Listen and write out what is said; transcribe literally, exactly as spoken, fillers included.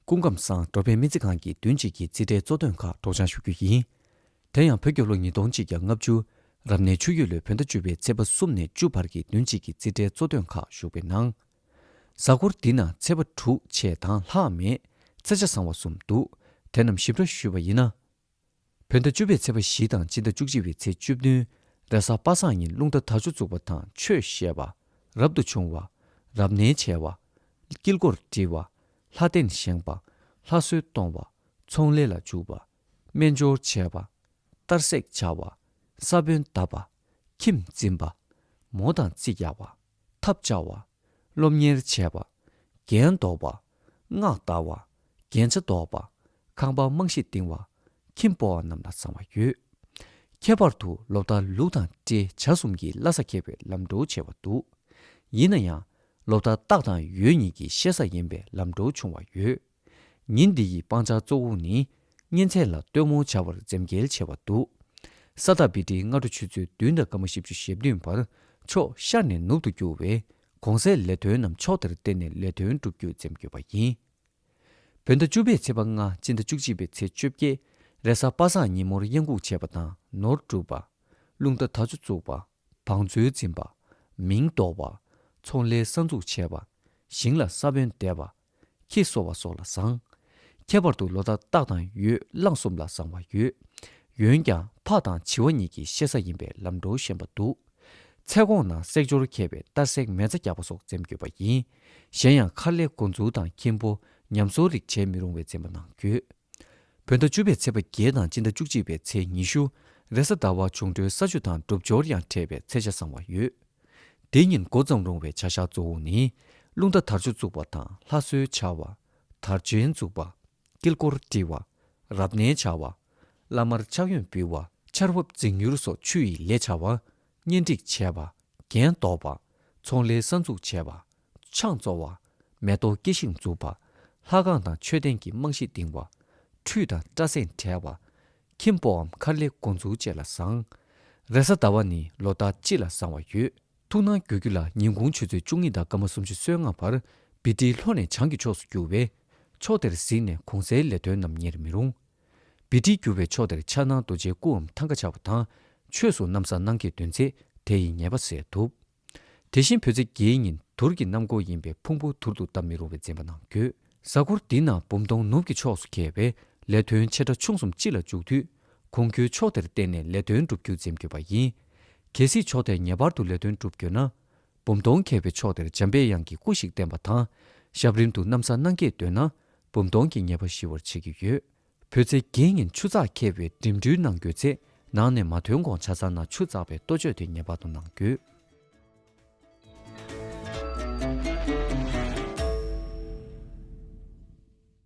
སྐུ་ཁམས་བཟང་། འགྲོ་ཕན་སྨན་རྩིས་ཁང་གི་བདུན་གཅིག་གི་རྩིས་ཁྲའི་གཙོ་དོན་ཁག་སྒྲོག་སྦྱང་ཞུ་རྒྱུ་ཡིན། དེ་ཡང་བོད་རྒྱལ་ལོ་ཉིས་སྟོང་གཅིག་བརྒྱ་ལྔ་བཅུ། རབ་གནས་ཆུ་ཡོས་ལོའི་བོད་ཟླ་བཅུ་པའི་ཚེས་པ་གསུམ་ནས་བཅུ་བར་གྱི་བདུན་གཅིག་གི་རྩིས་ཁྲའི་གཙོ་དོན་ཁག་ཞུགས་པའི་ནང་། གཟའ་འཁོར་འདི་ན་ཚེས་པ་དྲུག་ཆད་དང་ལྷག་མེད། ཚེས་ཆ་བཟང་བ་གསུམ་འདུག། དེ་རྣམས་ཞིབ་ཕྲ་ཞུས་པ་ཡིན་ན། བོད་ཟླ་བཅུ་པའི་ཚེས་པ་བཞི་དང་སྤྱི་ཟླ་བཅུ་གཅིག་པའི་ཚེས་བཅུ་བདུན། རེས་གཟའ་པ་སངས་ཉིན་རླུང་རྟ་དར་ལྕོག་བཙུགས་པ་དང་ཆོས་བཤད་པ། རབ་ཏུ་བྱུང་བ། རབ་གནས་བྱ་བ། དཀྱིལ་འཁོར་བྲི་བ། ལྷ་རྟེན་བཞེངས་པ། ལྷ་གསོལ་གཏོང་བ། ཚོང་ལས་ལ་འཇུག་པ། སྨན་སྦྱོར་བྱ་བ། གཏར་སྲེག་བྱ་བ། ས་བོན་བརྡབ་པ། ཁྱིམ་འཛིན་པ། མོ་དང་རྩིས་རྒྱག་པ། ཐབ་བཅའ་བ། སློབ་གཉེར་བྱས་པ། རྒྱན་འདོགས་པ། སྔགས་བཟླ་བ། རྒྱན་ཆ་འདོགས་པ། ཁང་པ་རྨང་གཞི་བཏིང་བ། ཁྱིམ་སྤོ་བ་རྣམས་ལ་བཟང་བ་ཡོད། ཁྱད་པར་དུ་ལོ་ཟླ་ལུག་དང་སྤྲེལ་བྱ་གསུམ་གྱི་བླ་གཟའ་མཁས་པའི་ལམ་འགྲོ་ཆེ་བ་འདུག། ཡིན་ན་ཡང་། ལོ་ཟླ་སྟག་དང་ཡོས་གཉིས་ཀྱི་གཤེད་གཟའ་ཡིན་པས་ལམ་འགྲོ་ཆུང་བ་ཡོད། ཉིན་འདི་ཡི་སྤང་བྱ་གཙོ་བོ་ནི། གཉན་ཚད་ལ་སྟོན་མོ་བྱ་བར་འཛེམ་གྱིལ་ཆེ་བ་འདུག། ས་བདག་བི་ཏྲི་སྔ་དྲོ་ཆུ་ཚོད་བདུན་དང་སྐར་མ་བཞི་བཅུ་ཞེ་བདུན་བར་ཕྱོགས་ཤར་ནས་ནུབ་ཏུ་རྒྱུ་བས། གོང་གསལ་ལས་དོན་རྣམས་ཕྱོགས་དེར་བརྟེན་ནས་ལས་དོན་སྒྲུབ་རྒྱུ་འཛེམ་དགོས་པ་ཡིན། བོད་ཟླ་བཅུ་པའི་ཚེས་པ་ལྔ། སྤྱི་ཟླ་བཅུ་གཅིག་པའི་ཚེས་བཅོ་བརྒྱད། རེས་གཟའ་པ་སངས་ཉིན་མོར་གཡང་འགུགས་བྱས་པ་དང་ནོར་སྒྲུབ་པ། རླུང་རྟ་དར་ལྕོག་བཙུགས་པ། བང་མཛོད་འཛིན་པ། མིང་འདོགས་པ། ཚོང་ལས་གསར་འཛུགས་བྱས་པ། ཞིང་ལ་ས་བོན་འདེབས་པ། ཁྱི་གསོ་བ་སོགས་ལ་བཟང་། ཁྱད་པར་དུ་ལོ་ཟླ་སྟག་དང་ཡོས་གླང་གསུམ་ལ་བཟང་བ་ཡོད། འོན་ཀྱང་ཕག་དང་བྱི་བ་གཉིས་ཀྱི་གཤེད་གཟའ་ཡིན་པས་ལམ་འགྲོ་ཞན་པ་འདུག། ཚེས་གོང་ན་བསྲེག་སྦྱོར་མཁས་པས་གཏར་སྲེག་མེ་བཙའ་རྒྱག་པ་སོགས་འཛེམ་དགོས་པ་ཡིན། གཞན་ཡང་མཁར་ལས་འགོ་འཛུགས་དང་ཁྱིམ་སྤོ། ཉམས་གསོ་རིགས་བྱེད་མི་རུང་བས་འཛེམ་པ་གནང་དགོས། བོད་ཟླ་བཅུ་པའི་ཚེས་པ་བརྒྱད་དང་སྤྱི་ཟླ་བཅུ་གཅིག་པའི་ཚེས་ཉི་ཤུ། རེས་གཟའ་ཟླ་བ་འབྱུང་འགྲོའི་ས་བཅུ་དང་སྒྲུབ་སྦྱོར་ཡང་འཕྲད་པས་ཚེས་ཆ་བཟང་བ་ཡོད། དེ་ཉིན་འགོ་བརྩམས་རུང་བའི་བྱ་བཞག་གཙོ་བོ་ནི། རླུང་རྟ་དར་ལྕོག་བཙུགས་པ་དང་ལྷ་གསོལ་བྱ་བ། དར་ཆེན་འཛུགས་པ། དཀྱིལ་འཁོར་བྲི་བ། རབ་གནས་བྱ་བ། བླ་མར་ཕྱག་གཡོན་འབུལ་བ། ཆར་འབབ་རྫིང་མྱུར་སོགས་ཆུ་ཡི་ལས་བྱ་བ། གཉེན་སྒྲིག་བྱས་པ། རྒྱན་འདོགས་པ། ཚོང་ལས་གསར་འཛུགས་བྱས་པ། ཆང་བཙོ་བ། མེ་ཏོག་སྐྱེ་ཤིང་འཛུགས་པ། ལྷ་ཁང་དང་མཆོད་རྟེན་གྱི་རྨང་གཞི་བཏིང་བ། ཁྲུས་དང་སྐྲ་སེན་བྲལ་བ། ཁྱིམ་སྤོའམ་མཁར་ལས་འགོ་འཛུགས་བཅས་ལ་བཟང་། རེས་གཟའ་ཟླ་བ་ནི་ལོ་ཟླ་སྤྱི་ལ་བཟང་བ་ཡོད། ཐུགས་སྣང་རྒྱུ་རྒྱུ་ལ་ཉིན་གུང་ཆུ་ཚོད་བཅུ་གཉིས་དང་སྐར་མ་སུམ་ཅུ་སོ་ལྔ་བར་བི་ཏྲི་ལྷོ་ནས་བྱང་གི་ཕྱོགས་སུ་རྒྱུ་བས། ཕྱོགས་དེར་གཟིགས་ནས་གོང་གསལ་ལས་དོན་རྣམས་གཉེར་མི་རུང་། བི་ཏྲི་རྒྱུ་བའི་ཕྱོགས་དེར་ཕྱག་ན་རྡོ་རྗེའི་སྐུའམ་ཐང་ཀ་བྱ་བ་དང་ཆོས་སུ་གནམ་ས་གནང་སྐྱེས་འདོན་ཚེ་དེ་ཡི་ཉེས་པ་སེལ་ཐུབ། དེ་བཞིན་བོད་ཚེས་བརྒྱད་ཉིན་དུར་གྱི་གནམ་སྒོ་ཡིན་པས་ཕུང་པོ་དུར་དུ་བཏབ་མི་རུང་བས་འཛེམ་པ་གནང་དགོས། གཟའ་འཁོར་འདི་ན་འབུམ་སྟོང་ནུབ་ཀྱི་ཕྱོགས་སུ་འཁེལ་བས་ལས་དོན་ཆེ་ཕྲ་ཆུང་གསུམ་སྤྱི་ལ་འཇུག་དུས། གོང་གོའི་ཕྱོགས་དེར་བརྟེན་ནས་ལས་དོན་སྒྲུབ་རྒྱུ་འཛེམ་དགོས་པ་ཡིན། གལ་སྲིད་ཕྱོགས་དེར་ངེས་པར་དུ་ལས་དོན་སྒྲུབ་དགོས་ན། འབུམ་སྟོང་འཁེལ་བའི་ཕྱོགས་དེར་འཇམ་པའི་དབྱངས་ཀྱི་སྐུ་ཞིག་བསྟན་པ་དང་། ཞབས་རིམ་དུ་གནམ་ས་གནང་སྐྱེས་འདོན་ན། འབུམ་སྟོང་གི་ཉེས་པ་ཞི་བར་བྱེད་ཀྱི་ཡོད། བོད་ཚེས་བརྒྱད་ཉིན་ཆུ་ཚགས་འཁེལ་བས་འགྲིམ་འགྲུལ་གནང་དགོས་ཚེ། ནང་ནས་མ་ཐོན་གོང་ཆ་ཚང་ན་ཆུ་འཛག་པའི་ལྟོ་སྤྱོད་དེ་ངེས་པར་དུ་གནང་དགོས།